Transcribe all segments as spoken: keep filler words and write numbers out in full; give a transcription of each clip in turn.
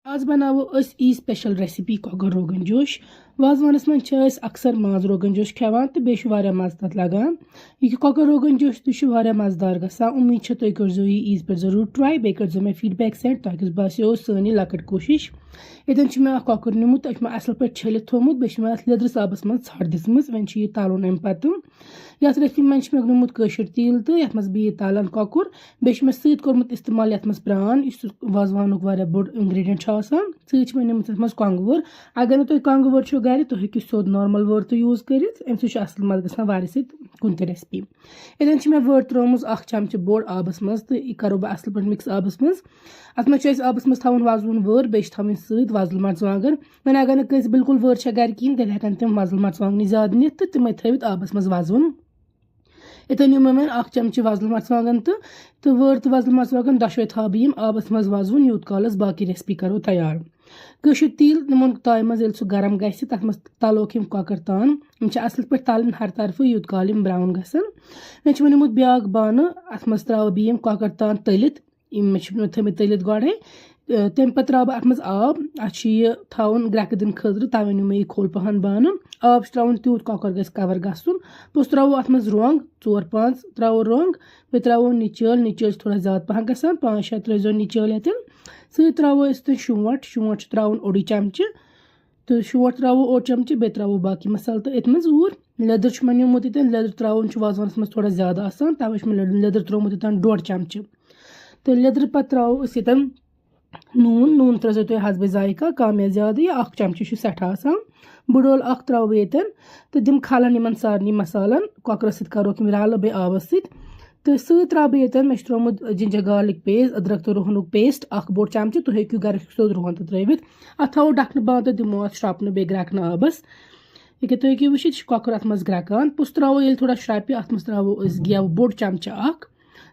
آز بناوو أسۍ ای سپیشل ریسیپی کۄکر روگن جوش۔ وازوانس منٛز چھِ أسۍ اکثر ماز روگن جوش کھٮ۪وان تہٕ بیٚیہِ چھُ واریاہ مزٕ تتھ لگان۔ یہِ کۄکر روگن جوش تہِ چھُ واریاہ مزٕدار گژھان۔ امید چھےٚ تُہۍ کٔرزیٚو یہِ عیٖز پٮ۪ٹھ ضروٗر ٹراے، بیٚیہِ کٔرزیٚو مےٚ فیڈبیک سینڈ تۄہہِ کِژھ باسیٚو سٲنۍ یہِ لۄکٕٹ کوٗشش۔ ییٚتٮ۪ن چھُ مےٚ اکھ کۄکُر نیومُت، تۄہہِ چھُ مےٚ اصل پٲٹھۍ چھٔلِتھ تھومُت، بیٚیہِ چھُ مےٚ اتھ لیٚدرِس آبس منٛز ژھٹھ دِژمٕژ۔ وۄنۍ چھُ یہِ تلُن امہِ پتہٕ۔ یتھ ریسیپی منٛز چھُ مےٚ نیومُت کٲشُر تیٖل تہٕ یتھ منٛز بیٚیہِ تلان کۄکُر۔ بیٚیہِ چھُ مےٚ سۭتۍ کوٚرمُت استعمال یتھ منٛز پران، یُس وازوانُک واریاہ بوٚڑ انگریڈینٹ چھُ آسان۔ سۭتۍ چھِ مےٚ نیومُت یتھ منٛز کۄنٛگہٕ وٲر۔ اگر نہٕ تۄہہِ کۄنٛگہٕ وٲر چھو گرِ، تُہۍ ہیٚکِو سیوٚد نارمل وٲر تہِ یوٗز کٔرِتھ، امہِ سۭتۍ چھُ اصل مزٕ گژھان وارِ سۭتۍ کُنہِ تہِ ریسیپی۔ ییٚتٮ۪ن چھِ مےٚ وٲر ترٲومٕژ اکھ چمچہٕ بوٚڑ آبس منٛز تہٕ یہِ کرو بہٕ اصل پٲٹھۍ مِکس آبس منٛز۔ اتھ منٛز چھُ اسہِ آبس منٛز تھاوُن وۄزلُن وٲر، بیٚیہِ چھِ تھاوٕنۍ سۭتۍ وۄزُل مرژٕوانٛگن۔ وۄنۍ اگر نہٕ کٲنٛسہِ بالکل وٲر چھےٚ گرِ کِہیٖنۍ، تیٚلہِ ہٮ۪کن تِم وۄزُل مرژٕوانٛگنٕے زیادٕ نِتھ تہٕ تِمے تھٲوِتھ آبس منٛز وۄزُن۔ ییٚتٮ۪ن نیوٗ مےٚ وۄنۍ اکھ چمچہٕ وۄزُل مرژٕوانٛگن تہٕ، تہٕ وٲر تہٕ وۄزُل مرژٕوانٛگن دۄشوے تھاوٕ بہٕ یِم آبس منٛز وۄزوُن، یوٗت کالس باقٕے ریسپی کرو تیار۔ کٲشُر تیٖل نِمون تایہِ منٛز، ییٚلہِ سُہ گرم گژھِ، تتھ منٛز تلوکھ یِم کۄکر تان۔ یِم چھِ اصل پٲٹھۍ تلٕنۍ ہر طرفہٕ، یوٗت کال یِم براون گژھن۔ مےٚ چھُ وۄنۍ نیوٗمُت بیاکھ بانہٕ، اتھ منٛز تراوٕ بہٕ یِم کۄکر تان تٔلِتھ۔ یِم مےٚ چھِ تھٲومٕتۍ تٔلِتھ گۄڈَے۔ تہٕ تَمہِ پَتہٕ ترٛاوٕ بہٕ اَتھ منٛز آب۔ اَتھ چھُ یہِ تھاوُن گرٛٮ۪کہٕ دِنہٕ خٲطرٕ، تَوَے نیوٗ مےٚ یہِ کھوٚل پَہَن بانہٕ۔ آب چھُ ترٛاوُن تیوٗت کۄکَر گژھِ کَوَر گژھُن۔ پوٚتُس ترٛاوو اَتھ منٛز رۄنٛگ، ژور پانٛژھ ترٛاوو رۄنٛگ۔ بیٚیہِ ترٛاوو نِچٲلۍ، نِچٲلۍ چھِ تھوڑا زیادٕ پَہَن گژھان، پانٛژھ شےٚ ترٛٲیزیو نِچٲلۍ اَتٮ۪ن۔ سۭتۍ ترٛاوو أسۍ تۄہہِ شونٛٹھ، شونٛٹھ چھُ ترٛاوُن اوٚڑُے چَمچہٕ۔ تہٕ شونٛٹھ ترٛاوو اوٚڑ چَمچہٕ، بیٚیہِ ترٛاوو باقٕے مصالہٕ۔ تہٕ أتھۍ منٛز اوٗر لیٚدٕر چھُ مےٚ نیوٗمُت ییٚتٮ۪ن، لیٚدٕر ترٛاوُن چھُ وازوانَس منٛز تھوڑا زیادٕ آسان، تَوَے چھُ مےٚ لیٚدٕر، لیٚدٕر ترٛوومُت ییٚتٮ۪ن ڈۄڈ چَمچہٕ۔ تہٕ لیٚدرٕ پَتہٕ ترٛاوو أسۍ ییٚتٮ۪ن نوٗن، نوٗن ترٛٲیزیو تُہۍ حسبِ ذائقہ، کَم یا زیادٕ، یا اَکھ چَمچہٕ چھُ سٮ۪ٹھاہ آسان۔ بٕڈ ٲل اَکھ ترٛاوو بہٕ ییٚتٮ۪ن، تہٕ دِمہٕ کھَلَن یِمَن سارنٕے مصالَن، کۄکرَس سۭتۍ کَرو یِم رَلہٕ بیٚیہِ آبَس سۭتۍ۔ تہٕ سۭتۍ ترٛاوٕ بہٕ ییٚتٮ۪ن، مےٚ چھُ ترٛوومُت ginger garlic paste، أدرَک تہٕ رُہنُک paste، اَکھ بوٚڑ چَمچہٕ، تُہۍ ہیٚکِو گَرَس سیوٚد رُہَن تہِ ترٛٲوِتھ۔ اَتھ تھاوو ڈَکھنہٕ بنٛد تہٕ دِمو اَتھ شرٛۄپنہٕ بیٚیہِ گرٛٮ۪کنہٕ آبَس۔ ییٚکیٛاہ تُہۍ ہیٚکِو وٕچھِتھ، یہِ چھُ کۄکُر اَتھ منٛز گرٛٮ۪کان۔ پوٚتُس ترٛاوو ییٚلہِ تھوڑا شرٛۄپہِ، اَتھ منٛز ترٛاوو أسۍ گٮ۪و بوٚڑ چَمچہٕ اَکھ۔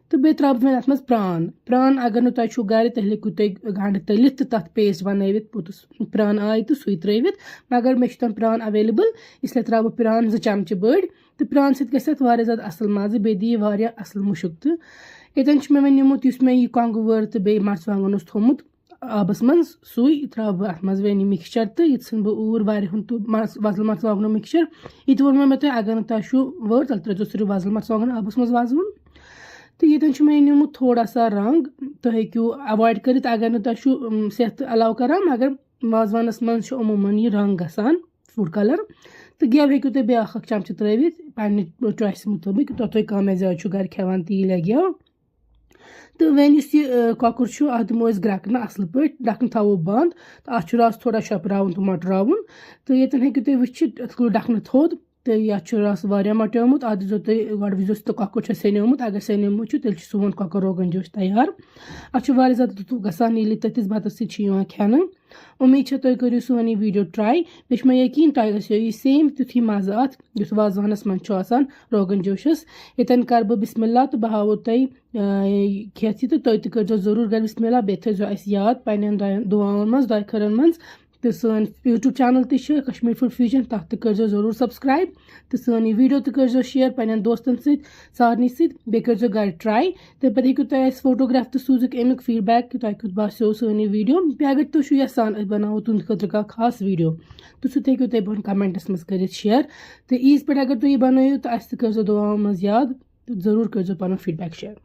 تہٕ بیٚیہِ ترٛاوٕ بہٕ وۄنۍ اَتھ منٛز پرٛان۔ پرٛان اگر نہٕ تۄہہِ چھُو گَرِ، تیٚلہِ ہیٚکِو تُہۍ گَنٛڈٕ تٔلِتھ تہٕ تَتھ paste بَنٲوِتھ، پوٚتُس پرٛان آیہِ تہٕ سُے ترٛٲوِتھ۔ مگر مےٚ چھُ تَن پرٛان available، اِسلیے ترٛاوٕ بہٕ پرٛان زٕ چَمچہٕ بٔڑۍ۔ تہٕ پرٛان سۭتۍ گژھِ اَتھ واریاہ زیادٕ اَصٕل مَزٕ، بیٚیہِ دِیہِ یہِ واریاہ اَصٕل مُشُک تہٕ۔ ییٚتٮ۪ن چھُ مےٚ وۄنۍ نیوٗمُت یُس مےٚ یہِ کۄنٛگہٕ وٲر تہٕ بیٚیہِ مرژٕوانٛگن اوس تھوٚومُت آبَس منٛز، سُے ترٛاوٕ بہٕ اَتھ منٛز وۄنۍ یہِ mixture تہٕ یہِ ژھٕنہٕ بہٕ اوٗر واریاہَن تہٕ مَرژٕ-، وۄزُل مرژٕوانٛگنو mixture۔ یہِ تہِ ووٚن مےٚ تۄہہِ، اگر نہٕ تۄہہِ چھُو وٲر، تیٚلہِ ترٛٲیزیو صرف وۄزُل مرژٕوانٛگن آبَس منٛز وَزوُن۔ تہٕ ییٚتٮ۪ن چھُ مےٚ یہِ نیوٗمُت تھوڑا سا رنٛگ، تُہۍ ہیٚکِو avoid کٔرِتھ اگر نہٕ تۄہہِ چھُو، اُم، صحتہٕ allow کَران، مگر وازوانَس منٛز چھُ عموٗماً یہِ رنٛگ گژھان food colour۔ تہٕ گٮ۪و ہیٚکِو تُہۍ بیٛاکھ اَکھ چَمچہٕ ترٛٲوِتھ پنٛنہِ choice مُطٲبِق، یوٗتاہ تُہۍ کَم یا زیادٕ چھُو گَرِ کھٮ۪وان تیٖل یا گٮ۪و۔ تہٕ وۄنۍ یُس یہِ، آ، کۄکُر چھُ، اَتھ دِمو أسۍ گرٛٮ۪کنہٕ اَصٕل پٲٹھۍ، ڈَکھنہٕ تھاوو بنٛد۔ تہٕ اَتھ چھُ رَس تھوڑا شۄپراوُن تہٕ مۄٹراوُن۔ تہٕ ییٚتٮ۪ن ہیٚکِو تُہۍ وٕچھِتھ، اَتھ کوٚر ڈَکھنہٕ تھوٚد۔ تہٕ یَتھ چھُ رَس واریاہ مۄٹیومُت۔ اَتھ دِژیو تُہۍ گۄڈٕ وٕچھزیو سُہ تہٕ کۄکُر چھا سیٚنیومُت۔ اگر سیٚنیومُت چھُ، تیٚلہِ چھُ سون کۄکُر روگن جوش تیار۔ اَتھ چھُ واریاہ زیادٕ لُطُف گژھان، ییٚلہِ یہِ تٔتِس بَتَس سۭتۍ چھُ یِوان کھٮ۪نہٕ۔ اُمید چھےٚ تُہۍ کٔرِو سٲنۍ یہِ video try۔ مےٚ چھُ مےٚ یقیٖن تۄہہِ گژھیو یہِ same تیُتھُے مَزٕ اَتھ، یُتھ وازوانَس منٛز چھُ آسان روگن جوشَس۔ ییٚتٮ۪ن کَرٕ بہٕ بسم اللہ تہٕ بہٕ ہاوو تۄہہِ، آ، کھٮ۪تھ یہِ، تہٕ تُہۍ تہِ کٔرۍزیو ضروٗر گَرِ بسم اللہ۔ بیٚیہِ تھٲیزیو اَسہِ یاد پنٛنٮ۪ن دۄیَن دُعاوَن منٛز، دۄیہِ خٲرَن منٛز۔ تہٕ سٲنۍ YouTube channel تہِ چھِ Kashmir Food Fusion، تَتھ تہِ کٔرۍزیو ضروٗر subscribe۔ تہٕ سٲنۍ یہِ video تہِ کٔرۍزیو share پنٛنٮ۪ن دوستَن سۭتۍ، سارنٕے سۭتۍ۔ بیٚیہِ کٔرۍزیو گَرِ try۔ تہٕ پَتہٕ ہیٚکِو تُہۍ اَسہِ photograph تہِ سوٗزِتھ اَمیُک feedback کہِ تۄہہِ کیُتھ باسیو سٲنۍ یہِ video۔ بیٚیہِ اگر تُہۍ چھِو یَژھان أسۍ بَناوو تُہٕنٛدِ خٲطرٕ کانٛہہ خاص video، تہٕ سُہ تہِ ہیٚکِو تُہۍ بۄن commentَس منٛز کٔرِتھ share۔ تہٕ عیٖذ پٮ۪ٹھ اگر تُہۍ یہِ بَنٲیِو، تہٕ اَسہِ تہِ کٔرۍزیو دُعاوَن منٛز یاد، تہٕ ضروٗر کٔرۍزیو پَنُن feedback share۔